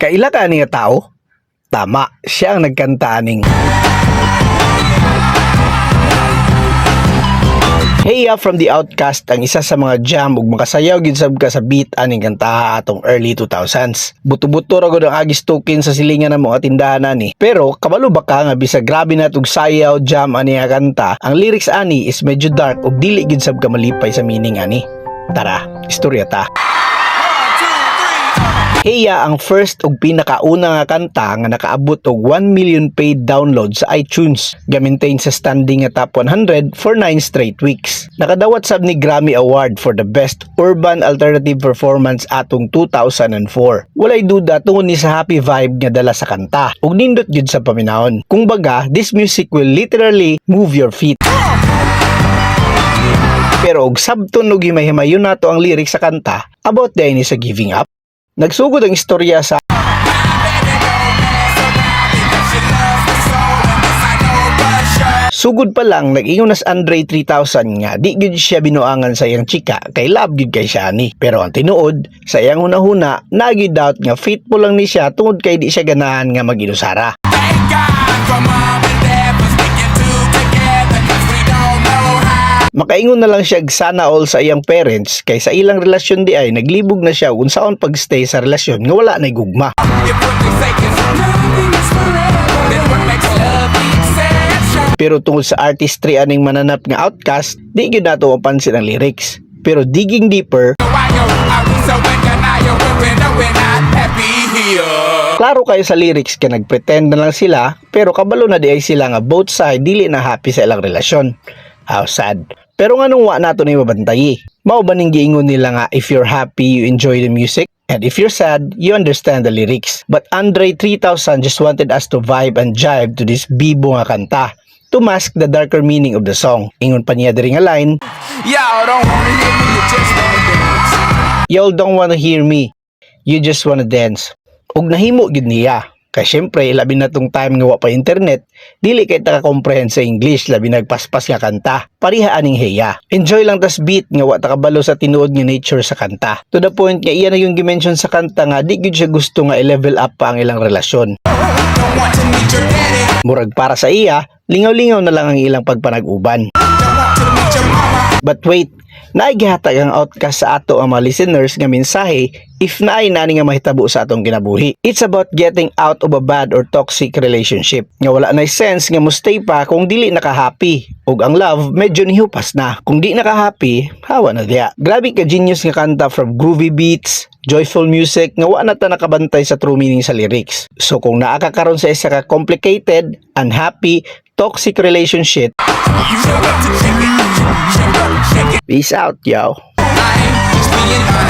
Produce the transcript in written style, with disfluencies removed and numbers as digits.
Kaila ka ani nga tao? Tama, siya ang nagkanta aning Hey Ya from The Outcast, ang isa sa mga jam ug makasayaw gid sab ka sa beat aning kantaha atong early 2000s. Buto-buto ra gud ang agis token sa silingan ng mga tindahan ani. Pero kabalo ba ka nga bisag grabe na tug sayaw jam ani nga kanta, ang lyrics ani is medyo dark ug dili gid sab ka malipay sa meaning ani? Tara, istorya ta. Hey Ya ang first ug pinakauna nga kanta nga nakaabot og 1 million paid download sa iTunes. Ga-maintain sa standing nga top 100 for 9 straight weeks. Nakadawat sab ni Grammy Award for the Best Urban Alternative Performance atong 2004. Walay duda, tungod ni sa happy vibe nga dala sa kanta ug nindot gyud sa paminawon. Kung baga, this music will literally move your feet. Pero og sabton og himay-himayon nato ang lyrics sa kanta, about diay ni sa giving up. Nagsugod ang istorya sa sugod pa lang, nag-ingon na si Andre 3000 nga di gyud siya binuangan sa iyang chika kay love gyud kay siya ni. Pero ang tinuod, sa iyang hunahuna, naa doubt nga faithful lang ni siya tungod kay di siya ganahan nga mag-inusara. Thank God for Mom and Dad for sticking two together, 'cause we don't know how. Makaingon na lang siya og sana all sa iyang parents kay sa ilang relasyon di ay naglibog na siya kung saon pagstay sa relasyon nga wala na gugma. If what they say is nothing is forever, then what makes love the exception? Pero tungod sa artistry aning mananap nga Outkast, di gyud nato mapansin ang lyrics. Pero digging deeper, Why yo, are we so in denial when we know we're not happy here? Klaro kayo sa lyrics kay nagpretend na lang sila, pero kabalo na di ay sila nga both side dili na happy sa ilang relasyon. How sad. Pero nganong wa nato ni mabantayi? Mao ba ning giingon nila nga if you're happy, you enjoy the music? And if you're sad, you understand the lyrics. But Andre 3000 just wanted us to vibe and jive to this bibo nga kanta to mask the darker meaning of the song. Ingon pa niya diri nga line, Y'all don't wanna hear me, you just wanna dance. "Y'all don't wanna hear me, you just wanna dance." Ug nahimo gyud niya. Kay syempre, labi na tong time nga wa pa internet, dili kay ta ka-comprehend sa English, labi nagpaspas nga kanta. Pareha aning Hey Ya. Enjoy lang tas beat nga wa ta kabalo sa tinuod nga nature sa kanta. To the point nga iya na yung gimension sa kanta nga di gyud siya gusto nga i-level up pa ang ilang relasyon. Don't want to meet your daddy. Murag para sa iya, lingaw-lingaw na lang ang ilang pagpanag-uban. Don't want to meet your mama. But wait, naay gihatag ang Outkast sa ato ang mga listeners nga mensahe if naay nani nga mahitabo sa atong kinabuhi. It's about getting out of a bad or toxic relationship. Nga wala na sense nga mo stay pa kung dili naka-happy. Ug ang love medyo nihupas na. Kung di naka-happy, hawa na diya. Grabe ka genius nga kanta from groovy beats, joyful music nga wa na ta nakabantay sa true meaning sa lyrics. So kung naa ka karon sa isa ka complicated, unhappy, toxic relationship, You know what to check it, check it, check it. Peace out, yo. I ain't just being honest.